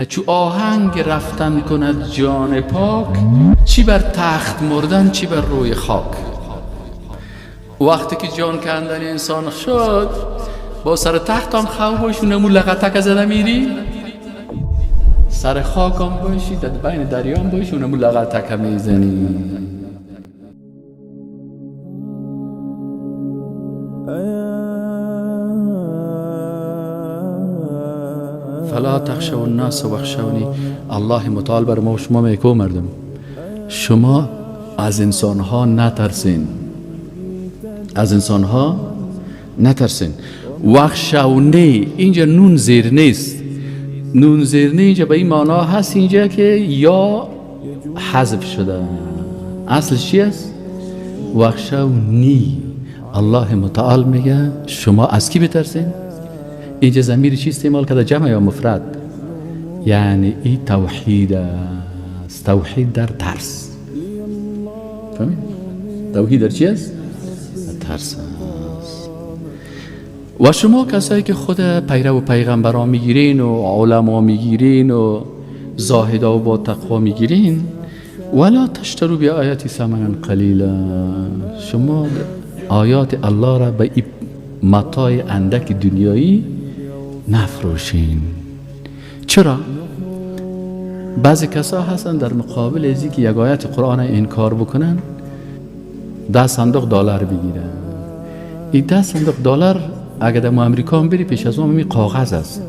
Чу оҳанг рафтан кунад ҷони пок, чӣ бар тахт мурдан, чӣ бар рӯи хок. Вақте ки ҷон кандани инсон шуд, бо сари тахт ҳам хав бошӣ, наму лағатака зада мири, сари хок ҳам бошӣ, дар байни дарё ҳам бошӣ, наму лағатака мезанӣ. فلا تخشوا الناس واخشوني. الله متعال بر ما شما میگه مردم شما از انسان ها نترسین، از انسان ها نترسین. واخشونی اینجا نون زیر نیست، نون زیر نیست اینجا به این معنا هست اینجا که یا حذف شده. اصلش چی است؟ واخشونی. الله متعال میگه شما از کی بترسین؟ اینجا ضمیر چی استعمال کرده؟ جمع یا مفرد؟ یعنی این توحید است، توحید در ترس. فهمید؟ توحید در چی است؟ در ترس است. و شما کسایی که خود پیرو پیغمبران میگیرین و علما میگیرین و زاهدا و با تقوا میگیرین، ولا تشتروا بآیاتی ثمنا قلیلا، شما آیات الله را به این متاع اندک دنیایی نفروشین. چرا؟ بعضی کسا هستن در مقابل از اینکه یک آیت قرآن انکار بکنن 10 صندوق دلار بگیرن. این 10 صندوق دلار اگر در امریکا هم بری پیش از اون می کاغذ است،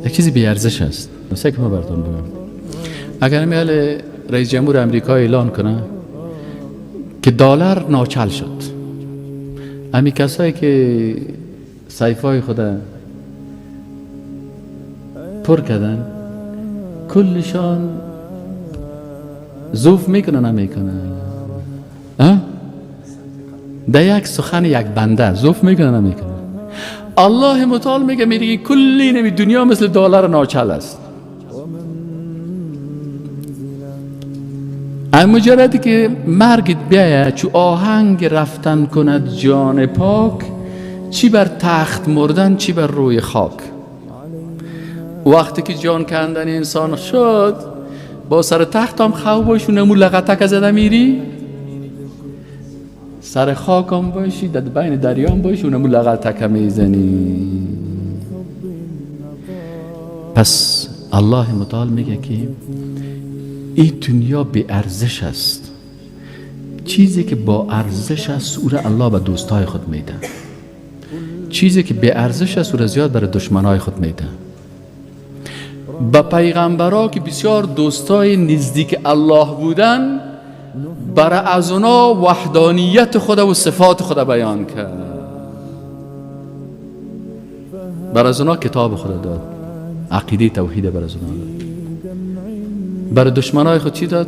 یک چیزی بی ارزش است. مثلا که ما براتون بگم، اگر میال رئیس جمهور امریکا اعلان کنه که دلار ناچل شد، امی کسایی که سیفای خود پر کردن کلشان ضعف میکنن نمیکنن؟ در یک سخن یک بنده ضعف میکنن نمیکنن؟ الله متعال میگه میگه کلی نمی دنیا مثل دلار ناچل است. مجردی که مرگ بیاید چو آهنگ رفتن کند جان پاک، چی بر تخت مردن چی بر روی خاک. وقتی که جان کندن انسان شد، با سر تخت هم خو باشی، نمو لغتک زده میری، سر خاک هم باشی، در بین دریا هم باشی، نمو لغتک میزنی. پس الله متعال میگه که این دنیا بی ارزش است. چیزی که با ارزش است او را الله به دوستای خود میده، چیزی که بی ارزش است او را زیاد برای دشمنای خود میده. به پیغمبرا که بسیار دوستای نزدیک الله بودن، برای از اونا وحدانیت خود و صفات خود بیان کرد، برای از اونا کتاب خود داد، عقیده توحید برای از اونا داد. برای دشمنای خود چی داد؟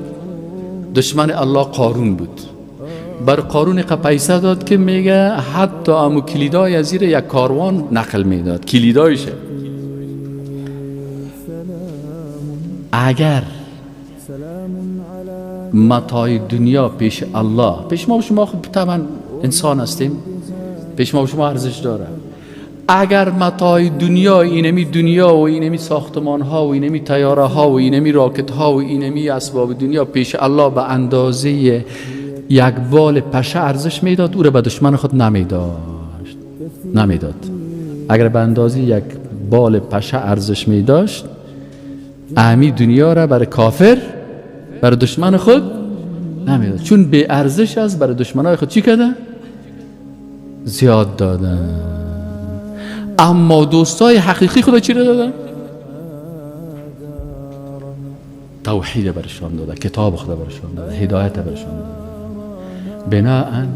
دشمن الله قارون بود، بر قارون پیسه داد که میگه حتی امو کلیدای از زیر یک کاروان نقل میداد، کلیدایشه. اگر متاع دنیا پیش الله، پیش ما و شما خب طبعا انسان هستیم، پیش ما و شما ارزش داره. اگر متاع دنیا اینمی دنیا و اینمی ساختمان ها و اینمی طیاره ها و اینمی راکت ها و اینمی اسباب دنیا پیش الله به اندازه یک بال پشه ارزش میداد، او را به دشمن خود نمیداشت، نمیداد. اگر به اندازه یک بال پشه ارزش میداشت، امی دنیا را برای کافر، برای دشمن خود نمیداد. چون بی ارزش است، برای دشمنای خود چی کرده؟ زیاد داده. اما دوستای حقیقی خدا چی را دادن؟ توحید برشان داده، کتاب خدا برشان داده، هدایت برشان داده. بناهن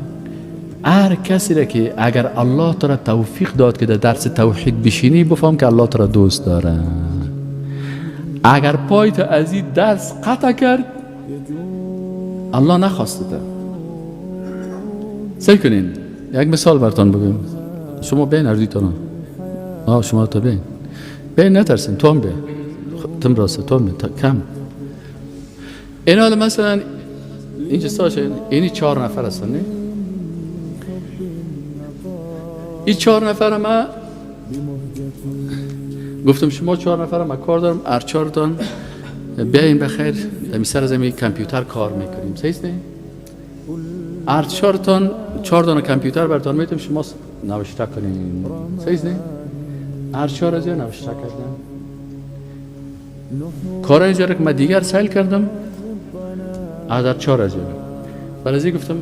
هر کسی را که اگر الله تو را توفیق داد که در درس توحید بشینی، بفهم که الله تو را دوست داره. اگر پای تو از این درس قطع کرد، الله نخواسته تا. سعی کنین یک مثال براتون بگم. شما بین اردیتون، شما تا بین بین نترسین، تو هم بین، تم راسته، تو هم بین کم. این حالا مثلا اینجا ساشه، اینی 4 نفر هستن، نه؟ این 4 نفر ما گفتم شما 4 نفرم من کار دارم، هر 4تان بیاین بخیر در سر از این کامپیوتر کار میکنیم. صحیح نه؟ هر 4تان 4 دانه کامپیوتر براتون میتم، شما نوشته کنین. صحیح نه؟ هر 4 از نوشته کردم. کار اینجا که من دیگر سیل کردم از هر 4 از برای گفتم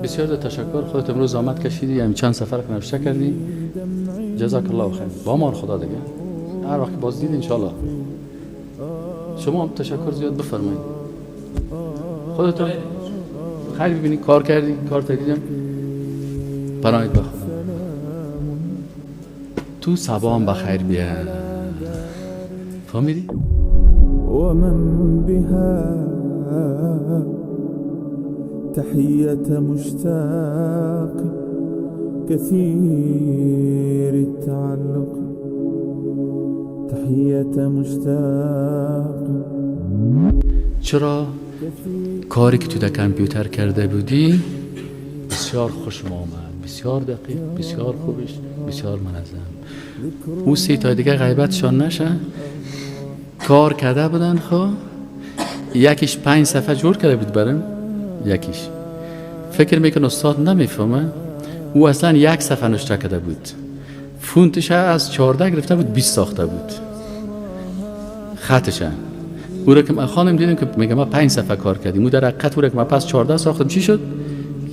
بسیار تشکر، خودت امروز زحمت کشیدی، یعنی چند سفر که نوشته کردی، جزاک الله خیر. با امان خدا دیگه، هر وقت باز دید انشالله. شما هم تشکر زیاد بفرمایید. خودتون خیلی ببینید کار کردی، کار دیدم، پناهید به خدا. تو صبا هم بخیر بیا. فهمیدی؟ ومن بها تحية مشتاق كثير التعلق، تحية مشتاق. چرا کاری که تو در کامپیوتر کرده بودی بسیار خوشم آمد، بسیار دقیق، بسیار خوبش، بسیار منظم. او 3 تا دیگه غیبتشان نشه، کار کرده بودن. خب یکیش 5 صفحه جور کرده بود برم، یکیش فکر میکنه استاد نمیفهمه، او اصلا 1 صفحه نوشته کرده بود، فونتش از 14 گرفته بود 20 ساخته بود خطش. او را که من خانم دیدم که میگه ما 5 صفحه کار کردیم، او در حقیقت او را که من پس 14 ساختم چی شد؟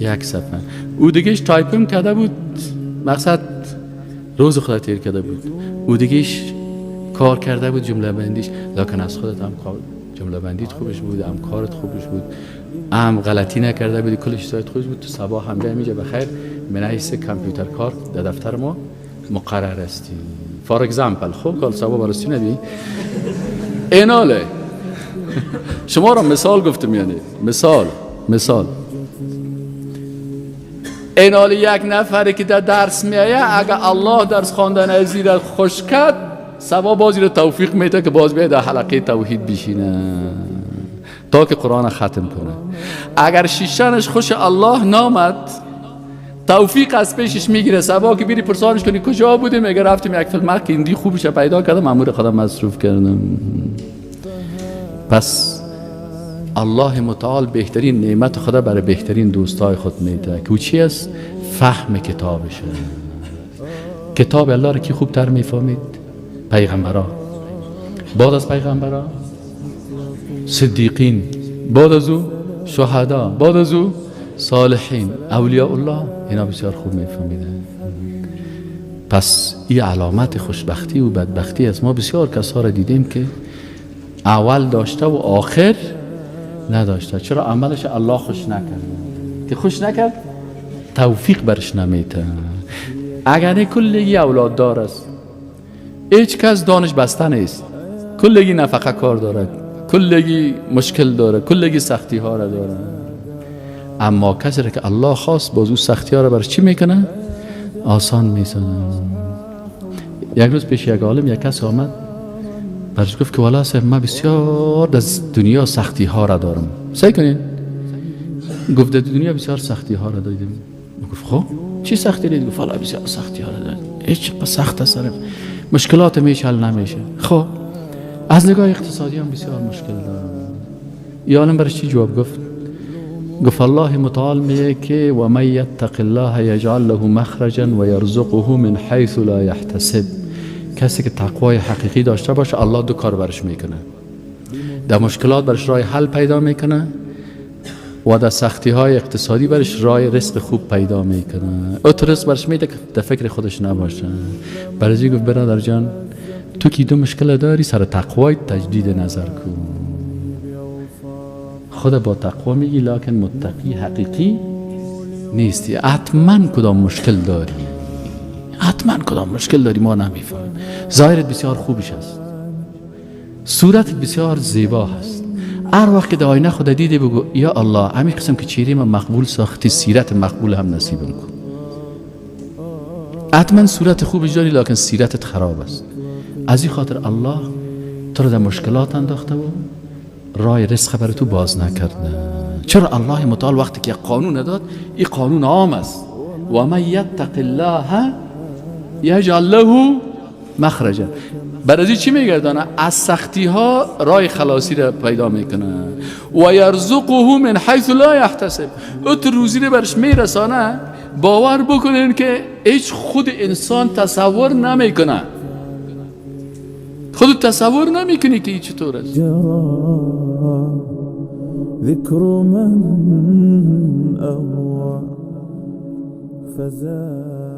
1 صفحه. او دیگهش تایپم کرده بود، مقصد روز خدا تیر کرده بود. او دیگهش کار کرده بود جمله بندیش، لکن از خودت هم جمله بندیت خوبش بود، هم کارت خوبش بود، هم غلطی نکرده بودی، کلش سایت خوبش بود. تو صبح هم بیام اینجا بخیر من حیث کامپیوتر کار در دفتر ما مقرر هستی. for example خب کال صبح برستی ندی ایناله. شما را مثال گفتم، یعنی مثال ایناله یک نفری که در درس میایه، اگه الله درس خواندن از را خوش کرد، صبا بازی رو توفیق میده که باز بیاید در حلقه توحید بشینه تا که قرآن ختم کنه. اگر شیشتنش خوش الله نامد، توفیق از پیشش میگیره. صبا که بیری پرسانش کنی کجا بودیم، اگر رفتیم یک فیلم هندی خوبش پیدا کردم، مامور خودم مصروف کردم. پس الله متعال بهترین نعمت خدا برای بهترین دوستای خود میده که چی است؟ فهم کتابشه. کتاب الله رو کی خوبتر میفهمید؟ پیغمبرا، بعد از پیغمبرا صدیقین، بعد از او شهدا، بعد از او صالحین، اولیاء الله. اینا بسیار خوب میفهمیدن. پس این علامت خوشبختی و بدبختی است. ما بسیار کسا را دیدیم که اول داشته و آخر نداشته. چرا؟ عملش الله خوش نکرد. که خوش نکرد توفیق برش نمیته. اگر کلگی اولاد دار است، هیچ کس دانش بسته نیست، کلگی نفقه کار داره، کلگی مشکل داره، کلگی سختی ها را داره. اما کسی را که الله خواست باز او سختی ها را برش چی میکنه؟ آسان میسازه. یک روز پیش یک عالم یک کس آمد برش گفت که والا صاحب من بسیار از دنیا سختی ها را دارم. سعی کنین. گفت در دنیا بسیار سختی ها را داریم. گفت خب چی سختی دید؟ گفت والا بسیار سختی ها را داریم، هیچ سخت است، مشکلات میشه حل نمیشه. خب از نگاه اقتصادی هم بسیار مشکل دارم. ای عالم برش چی جواب گفت؟ گفت الله متعال میگه که و من یتق الله یجعل له مخرجا و یرزقه من حیث لا یحتسب. کسی که تقوای حقیقی داشته باشه الله دو کار برش میکنه، در مشکلات برش راه حل پیدا میکنه و در سختی های اقتصادی برش راه رزق خوب پیدا میکنه. او تو رزق برش میده که در فکر خودش نباشه. برای گفت برادر جان تو که دو مشکل داری سر تقوای تجدید نظر کن. خود با تقوا میگی لکن متقی حقیقی نیستی. حتما کدام مشکل داری، حتما کدام مشکل داری، ما نمیفهمیم. ظاهرت بسیار خوبش است، صورتت بسیار زیبا هست. هر وقت که در آینه خود دیدی بگو یا الله همین قسم که چهره من مقبول ساختی سیرت مقبول هم نصیبم کن. حتما صورت خوبش داری لکن سیرتت خراب است. از این خاطر الله تو رو در مشکلات انداخته و راه رزق برای تو باز نکرده. چرا الله متعال وقتی که قانون داد، این قانون عام است، و من یتق الله یجعل له مخرجا. بر از چی میگردانه؟ از سختی ها راه خلاصی را پیدا میکنه. و یرزقه من حیث لا یحتسب. او تو روزی را برش میرسانه. باور بکنین که هیچ خود انسان تصور نمیکنه، خود تصور نمیکنی که این چطور است. جرى ذكر من أغوى فزاد.